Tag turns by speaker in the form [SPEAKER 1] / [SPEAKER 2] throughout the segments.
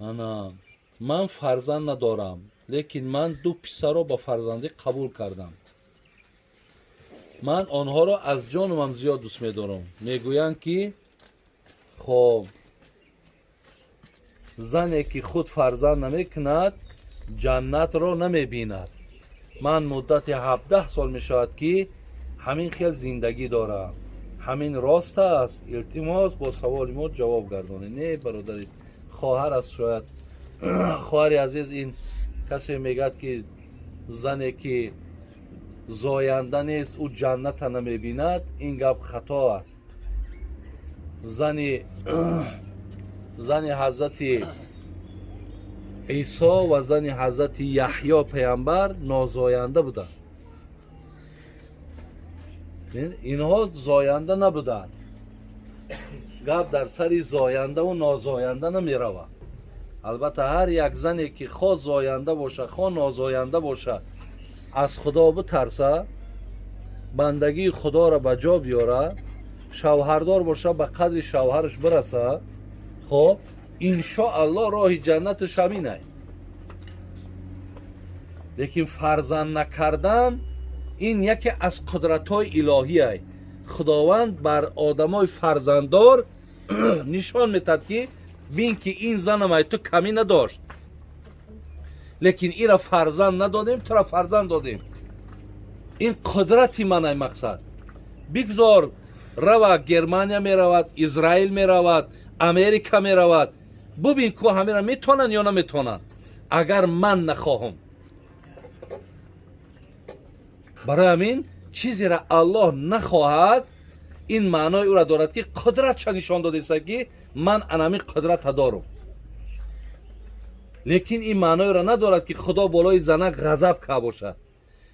[SPEAKER 1] Ана, ман фарзанд надорам, лекин ман ду писарро ба фарзандӣ қабул кардам. Ман онҳоро аз ҷонумам зиёд дӯст медорам. Мегӯянд, ки хоб, зане ки худ фарзанд намекунад, ҷаннатро намебинад. Ман муддати 17 сол мешавад, ки ҳамин хел зиндагӣ дорам. Ҳамин рост аст? Илтимос, бо саволи мо ҷавоб гардонед. Не, бародари, хоҳар аст шояд. Хоҳари азиз, ин касе мегӯяд, ки зане ки зоянда нест, ӯ ҷанната намебинад, ин гап хато аст. Зани ҳазрати Исо ва зани ҳазрати Яҳё паямбар нозоянда буданд. Инҳо зоянда набуданд. Гап дар сари зояндаву нозоянда намеравад. Албатта, ҳар як зане ки хо зоянда боша, хо нозоянда боша, аз Худо битарса, бандагии Худоро ба ҷо биёра, шавҳардор боша, ба қадри шавҳараш бираса, хоб, иншоаллоҳ, роҳи ҷаннаташ ҳаминай. Лекин фарзанд накардан ин яке аз қудратҳои илоҳиай. Худованд бар одамои фарзанддор нишон метад, ки бин, ки ин занам ай ту камӣ надошт, лекин ира фарзанд надодем, тура фарзанд додем. Ин қудрати манай. Мақсад, бигзор рава, Германия меравад, Израил меравад, Америка меравад, бубин ку ҳамира метонанд ё наметонанд, агар ман нахоҳам. Барои ҳамин, чизеро Аллоҳ нахоҳад, ин маънои ӯра дорад, ки қудратша нишон додеста, ки ман анамин қудрата дорум. Лекин ин маъноеро надорад, ки Худо болои занак ғазаб кард бошад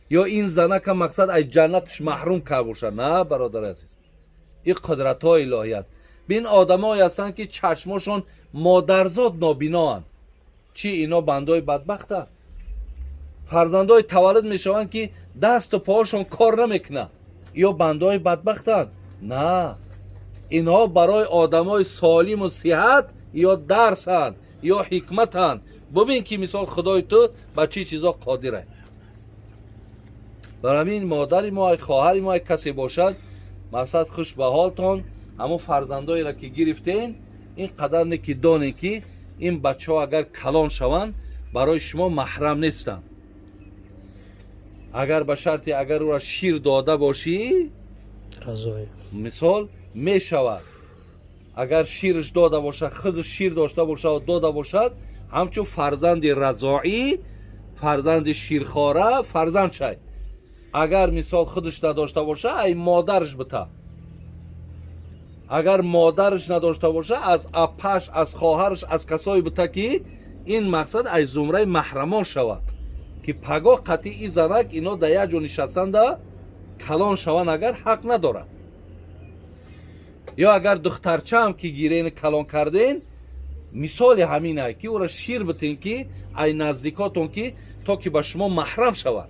[SPEAKER 1] ё ин занака, мақсад, аз ҷаннаташ маҳрум кард бошад. На, бародари азиз, ин қудратҳои илоҳӣ аст. Бин, одамое ҳастанд, ки чашмошон модарзод нобиноанд. Чӣ, ино бандои бадбахтанд? Фарзандои таваллуд мешаванд, ки дасту поҳошон кор намекунанд, ё бандои бадбахтанд? На, инҳо барои одамои солиму сиҳат ё дарсанд, ё ҳикматанд. Бубин, ки мисол Худои ту ба чӣ чизо қодир аст. Барои ҳамин, модари мо, хоҳари мо, касе бошад, мақсад, хуш ба ҳолтон. Ҳамон фарзандоеро ки гирифтен, ин қадар не, ки донем, ки ин бачаҳо агар калон шаванд, барои шумо маҳрам нестанд. Агар ба шарти агар ӯра шир дода бошӣ.
[SPEAKER 2] Разои.
[SPEAKER 1] Мисол, мешавад, агар ширш дода бошад, худ шир дошта бошад, дода бошад, ҳамчун фарзанди разоӣ, фарзанди ширхора фарзанд шай. Агар, мисол, худаш надошта боша, ай модараш бита. Агар модараш надошта боша, аз апаш, аз хоҳараш, аз касое бита, ки ин, мақсад, аз зумраи маҳрамон шавад, ки пагоҳ қатъи занак ино дар як ҷо нишастанда калон шаванд, агар ҳақ надорад. Ё агар духтарчаам ки гирен, калон карден, мисоли ҳамина, ки ӯро шир битен, ки ай наздикотон, ки то ки ба шумо маҳрам шавад.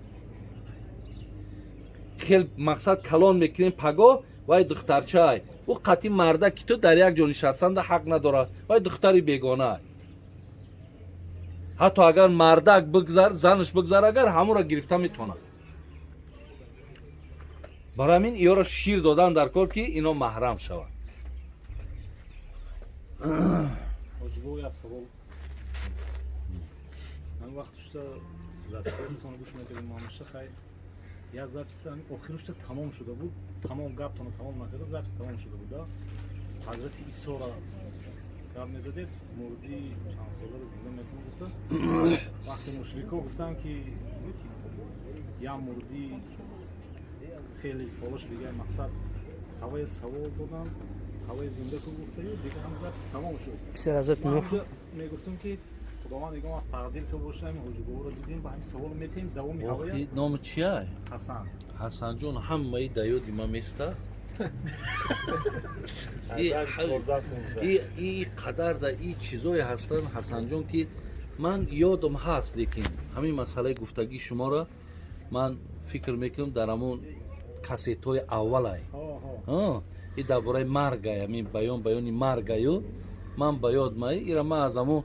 [SPEAKER 1] Хел, мақсад, калон мекунем, пагоҳ вай духтарчаай, ӯ қатъи марда ки ту дар як ҷо нишастанда ҳақ надорад. Вай духтари бегонаай. Ҳатто агар мардак бигзар, занаш бигзар, агар ҳамуро гирифта метавонад. Барои ҳамин, иёро шир додан дар кор, ки ино маҳрам шаванд.
[SPEAKER 3] Ҳоҷибо, як савол. Ҳамин вақт шуда записотон гӯш мекардем ҳамеша. Хай, як запис охирушта тамом шуда буд, тамом гаптонро тамом накарда, запис тамом шуда буд. Ҳазрати Исоро гап мезадед, мурди чандсоларо зинда мекунад гуфта. Вақте мушрико гуфтанд, ки як мурди хеле сола шуда, мақсад, ҳавои савол доданд, ҳавои зинда ку гуфтаю, дига ҳам запис тамом шуд.
[SPEAKER 2] Писар ҳазрат Нуҳ.
[SPEAKER 3] Мегуфтум, ки Худованд ягон вақт тақдир ки боша, ҳамин ҳоҷибоборо дидем, ба ҳамин савол метем давоми ҳавоя.
[SPEAKER 1] Номи чия?
[SPEAKER 3] Ҳасан.
[SPEAKER 1] Ҳасанҷон, ҳамаи даёди ма места. И қадар да и чизое ҳастанд, Ҳасанҷон, ки ман ёдам ҳаст. Лекин ҳамин масъалаи гуфтагии шуморо ман фикр мекунам, дар ҳамон кассетҳои аввалай и дар бораи маргай, ҳамин баён, баёни маргаю ман ба ёд май. Ира ман аз ҳамон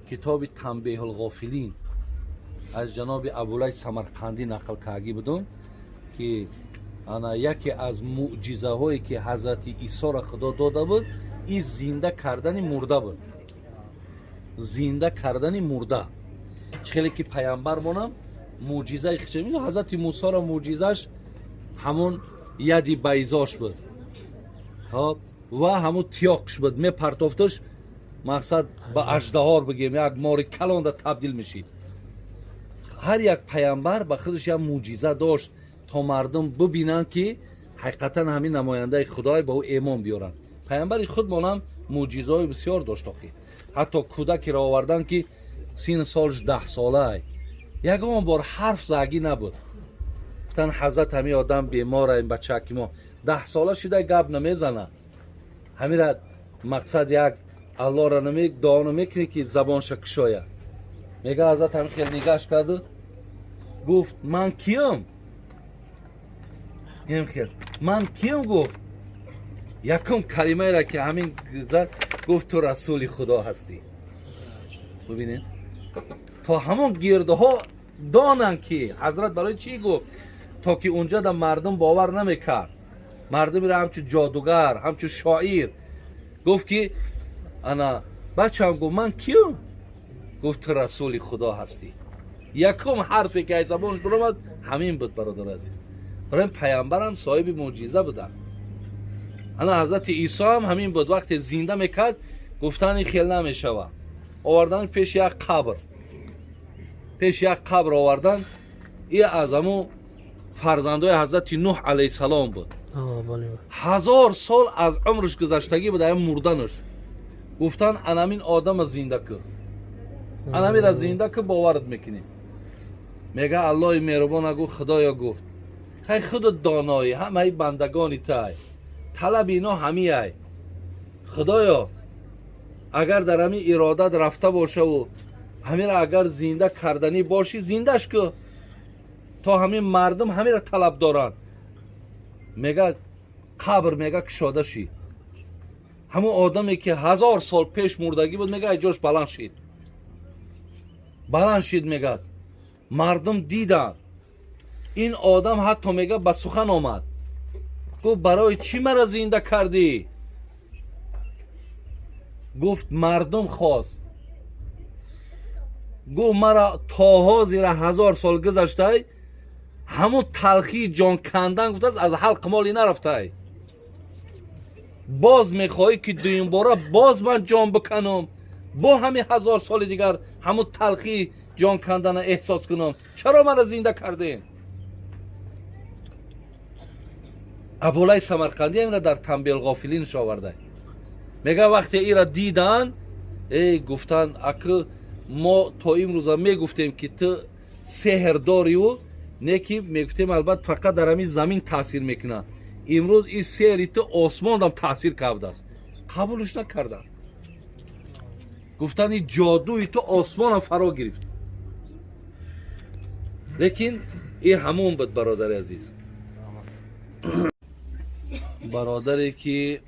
[SPEAKER 1] китоби Китоби Танбеҳулғофилин аз ҷаноби Абулай Самарқандӣ нақл кардагӣ будум, ки ана яке аз мӯъҷизаҳое ки ҳазрати Исоро Худо дода буд, ин зинда кардани мурда буд. Зинда кардани мурда. Чӣ хеле ки паямбар монам мӯъҷизаи хича, ҳазрати Мусоро мӯъҷизаш ҳамон яди байзош буд, хоб, ва ҳамон тиёқш буд, мепартофташ, мақсад ба аждаҳор бигем, як мори калонда табдил мешид. Ҳар як паямбар ба худаш як мӯъҷиза дошт, то мардум бибинанд, ки ҳақиқатан ҳамин намояндаи Худой, ба ӯ эмон биёранд. Паямбари худмонам мӯъҷизаҳои бисёр дошт. Охи ҳатто кӯдакеро оварданд, ки сину солаш 10 солаай, ягон бор ҳарф загӣ набуд. Гуфтанд: «Ҳазрат, ҳамин одам бемора, ин бачаки мо 10 сола шуда, гап намезана. Ҳамира мақсад як Аллоҳро дуо намекунӣ, ки забонша кушоя?» Мега, ҳазрат ҳамин хел нигаҳш карду гуфт: «Ман киём?» Ин хел «Ман киём?» гуфт. Якум калимаеро ки ҳамин зад, гуфт: «Ту расули Худо ҳастӣ». Бибинед, то ҳамон гирдҳо донанд, ки ҳазрат барои чӣ гуфт, то ки унҷа да мардум бовар намекард, мардумеро ҳамчун ҷодугар, ҳамчун шоир гуфт, ки ана бачам гуфт: «Ман киём?» Гуфт: «Ту расули Худо ҳастӣ». Якум ҳарфе ки аз забонаш баромад, ҳамин буд. Бародар азиз, барои паямбарам соҳиби мӯъҷиза буданд. Ана ҳазрати Исо ҳам ҳамин буд. Вақте зинда мекард, гуфтани хел намешавад. Овардан пеши як қабр, пеши як қабр овардан. И аз ҳамун фарзандои ҳазрати Нуҳ алайҳиссалом буд. 1000 сол аз умрш гузаштагӣ буд, ая мурданаш. Гуфтан: «Анамин одама зинда кӯ, анамира зинда кӯ, боварат мекунем». Мега, Аллоҳи меҳрубона гуфт: «Худоё, — гуфт, — хай, худат доноӣ, ҳамаи бандагони тай, талаби ино ҳамиай. Худоё, агар дар ҳамин иродат рафта бошаву ҳамира агар зинда карданӣ бошӣ, зиндаш кӯ, то ҳамин мардум ҳамира талаб доранд». Мега, қабр, мега, кушода шид. Ҳамон одаме ки 1000 сол пеш мурдагӣ буд, мега, ҷош баланд шид, баланд шид. Мегад, мардум диданд ин одам. Ҳатто, мега, ба сухан омад, гуфт: «Барои чӣ мара зинда кардӣ?» Гуфт: «Мардум хост». Гуфт: «Мара то ҳозира 1000 сол гузаштай, ҳамун талхии ҷон кандан, — гуфтааст, — аз ҳалқи моли нарафтай. Боз мехоҳӣ, ки дуюмбора боз ман ҷон биканам, бо ҳамин 1000 соли дигар ҳамун талхии ҷон кандана эҳсос кунам? Чаро мара зинда кардем?» Абулай Самарқандӣ ҳамина дар Танбеҳулғофилинш оварда. Мега, вақте ира дидан, эй, гуфтанд: «Акы мо то имрӯза мегуфтем, ки ту сеҳр дориву не, ки мегуфтем, албатта, фақат дар ҳамин замин таъсир мекунад. Имрӯз ин сеҳри ту осмонам таъсир кардааст». Қабулш накарданд. Гуфтанд: «Ин ҷодуи ту осмонам фаро гирифт». Лекин ин ҳамон буд, бародари азиз, бародаре ки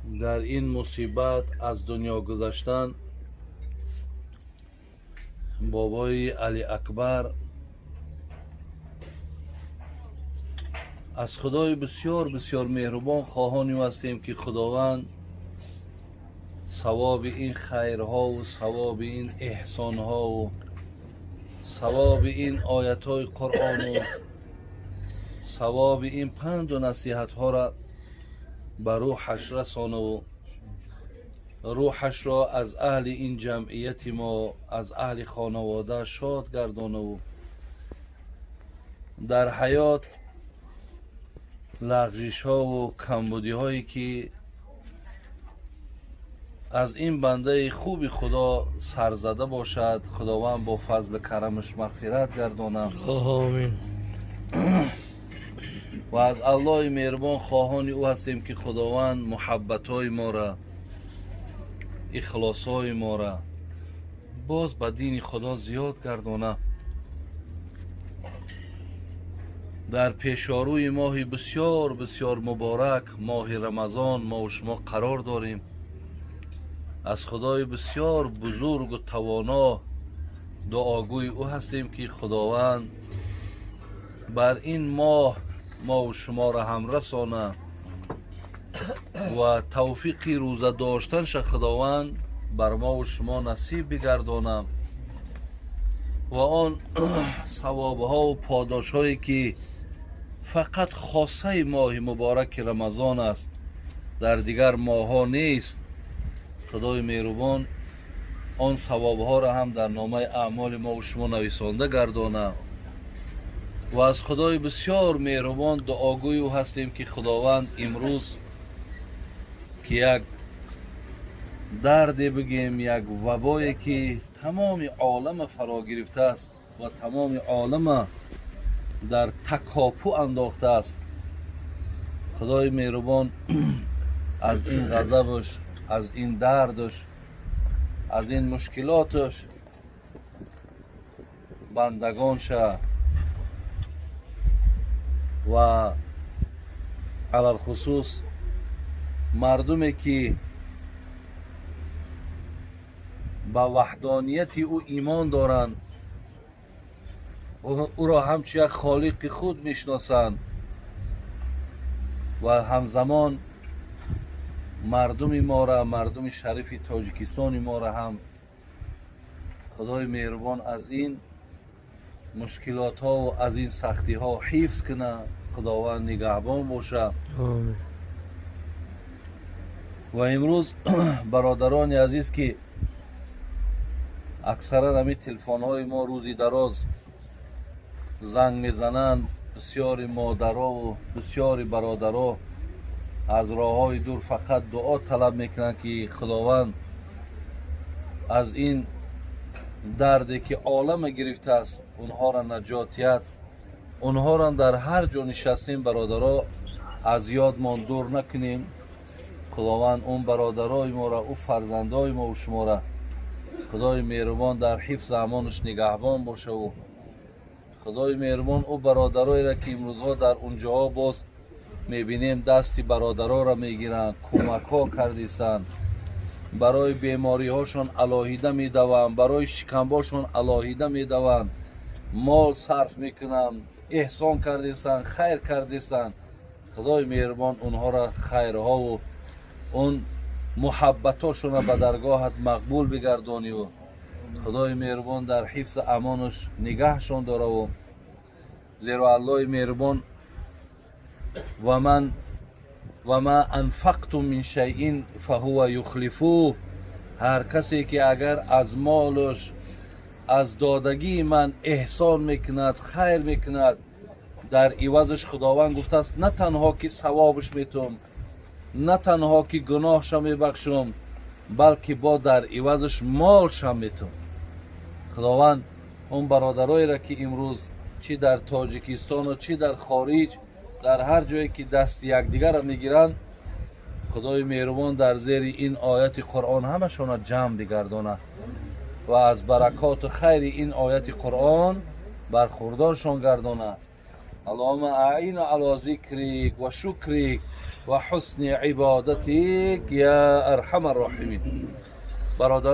[SPEAKER 1] дар ин мусибат аз дунё гузаштан, бобои Али Акбар. Аз Худои бисёр бисёр меҳрубон хоҳоним ҳастем, ки Худованд савоби ин хайрҳову савоби ин эҳсонҳову савоби ин оятҳои Қуръону савоби ин панду насиҳатҳоро ба рӯҳаш расонаву рӯҳашро аз аҳли ин ҷамъияти мо, аз аҳли хонавода шод гардонаву дар ҳаёт лағжишҳову камбудиҳое ки аз ин бандаи хуби Худо сарзада бошад, Худованд бо фазли карамаш мағфират гардонад.
[SPEAKER 2] Омин.
[SPEAKER 1] Ва аз Аллоҳи меҳрубон хоҳони ӯ ҳастем, ки Худованд муҳаббатҳои моро, ихлосҳои моро боз ба дини Худо зиёд гардона. Дар пешорӯи моҳи бисёр бисёр муборак, моҳи Рамазон, мо шумо қарор дорем. Аз Худои бисёр бузургу тавоно дуогӯи ӯ ҳастем, ки Худованд бар ин моҳ мову шуморо ҳам расона ва тавфиқи рӯза доштанша Худованд бар мову шумо насиб бигардона ва он савобҳову подошҳое, ки фақат хосаи моҳи мубораки Рамазон аст, дар дигар моҳҳо нест, Худои меҳрубон он савобҳоро ҳам дар номаи аъмоли мову шумо нависонда гардона. Ва аз Худои бисёр меҳрубон дуогӯи ӯ ҳастем, ки Худованд имрӯз, ки як дарде бигем, як вабое, ки тамоми олама фаро гирифтааст ва тамоми олама дар такопӯ андохтааст, Худои меҳрубон аз ин ғазабаш, аз ин дардаш, аз ин мушкилоташ бандагонша ва алалхусус мардуме, ки ба ваҳдонияти ӯ имон доранд, ӯро ҳамчун як холиқи худ мешиносанд ва ҳамзамон мардуми мора, мардуми шарифи Тоҷикистони мора ҳам Худои меҳрубон аз ин мушкилотҳову аз ин сахтиҳо ҳифз кунад, Худованд нигаҳбон боша. Ва имрӯз, бародарони азиз, ки аксаран ҳамин телефонҳои мо рӯзи дароз занг мезананд, бисёри модарову бисёри бародаро аз роҳҳои дур фақат дуо талаб мекунанд, ки Худованд аз ин дарде, ки олама гирифтааст, онҳоро наҷот диҳад. Онҳоро дар ҳар ҷо нишастем, бародаро, аз ёдмон дур накунем. Худованд он бародарои моро, ӯ фарзандои мову шуморо Худои меҳрубон дар ҳифзу амонаш нигаҳбон бошаву Худои меҳрубон ӯ бародароеро, ки имрӯзҳо дар унҷоҳо боз мебинем, дасти бародароро мегиранд, кӯмакҳо кардистанд, барои бемориҳошон алоҳида медаванд, барои шикамбошон алоҳида медаванд, мол сарф мекунанд, эҳсон кардистанд, хайр кардистанд. Худои меҳрубон онҳоро хайрҳову он муҳаббатошонро ба даргоҳат мақбул бигардониву Худои меҳрубон дар ҳифзу амонаш нигаҳшон дораву, зеро Аллоҳи меҳрубон: «ومن وما أنفقتم من شيء فهو يخلفه». Ҳар касе ки агар аз молаш, аз додагии ман эҳсон мекунад, хайр мекунад, дар ивазаш Худованд гуфтааст: на танҳо ки савобаш метум, на танҳо ки гуноҳша мебахшум, балки бо дар ивазаш молшам метум. Худованд он бародароеро, ки имрӯз чӣ дар Тоҷикистону чӣ дар хориҷ, дар ҳар ҷое ки дасти якдигарро мегиранд, Худои меҳрубон дар зери ин ояти Қуръон ҳамашонро ҷамъ бигардонад ва аз баракоту хайри ин ояти Қуръон бархурдоршон гардонад. اللهم أعنا على ذكرك وشكرك وحسن عبادتك يا أرحم الراحمين. Бародар.